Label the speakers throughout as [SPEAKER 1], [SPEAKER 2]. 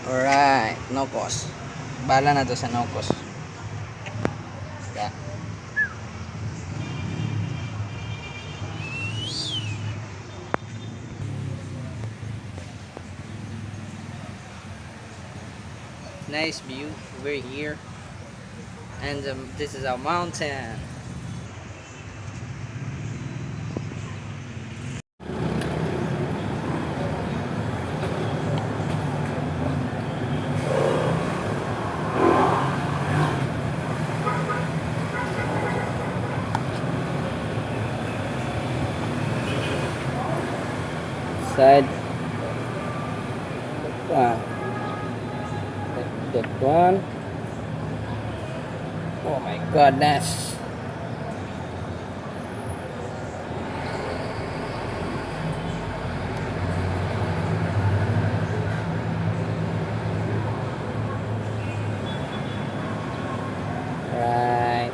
[SPEAKER 1] Alright, Nokos. Bala na to sa Nokos. Yeah. Nice view. We're here. And this is our mountain. Side. Ah. That one. Oh my goodness. Right.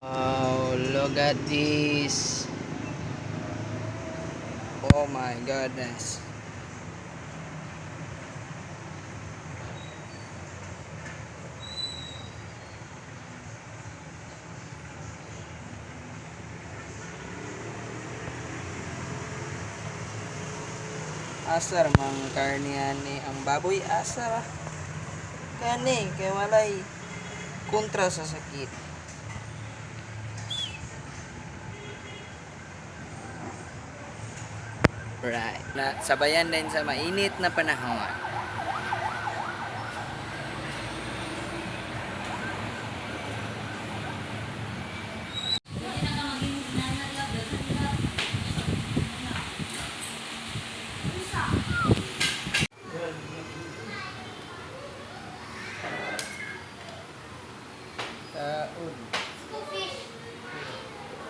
[SPEAKER 1] Oh, look at this. Oh my goodness. Asar mang karne ani ang baboy, asar ah. Kani kay walay kontra sa sakit. Right. Na sabayan din sa mainit na panahon. Taon.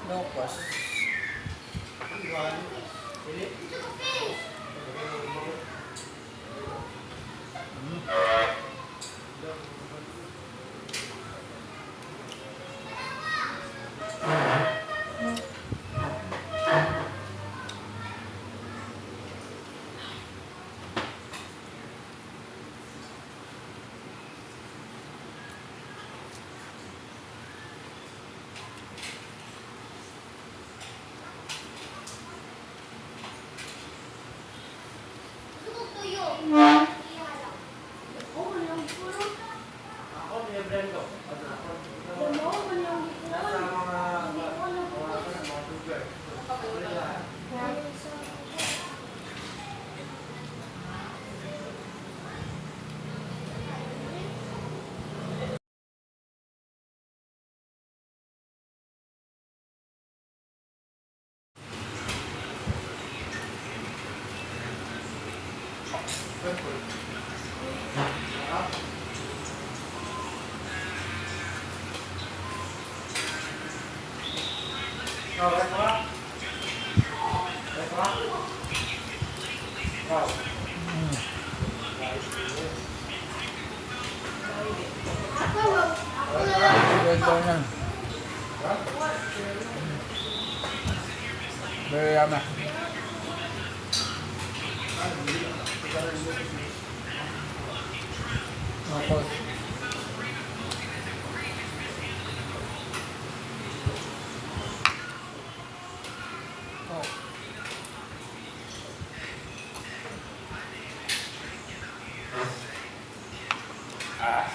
[SPEAKER 1] Nokos.
[SPEAKER 2] Gusto kong tuyo. Good daw na. Very yummy. Tapos, oh. Ah.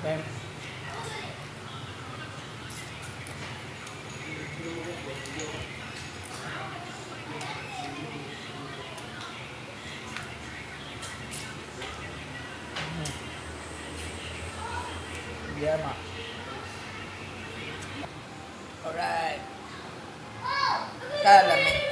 [SPEAKER 2] Then, yama.
[SPEAKER 1] Alright. Kalami.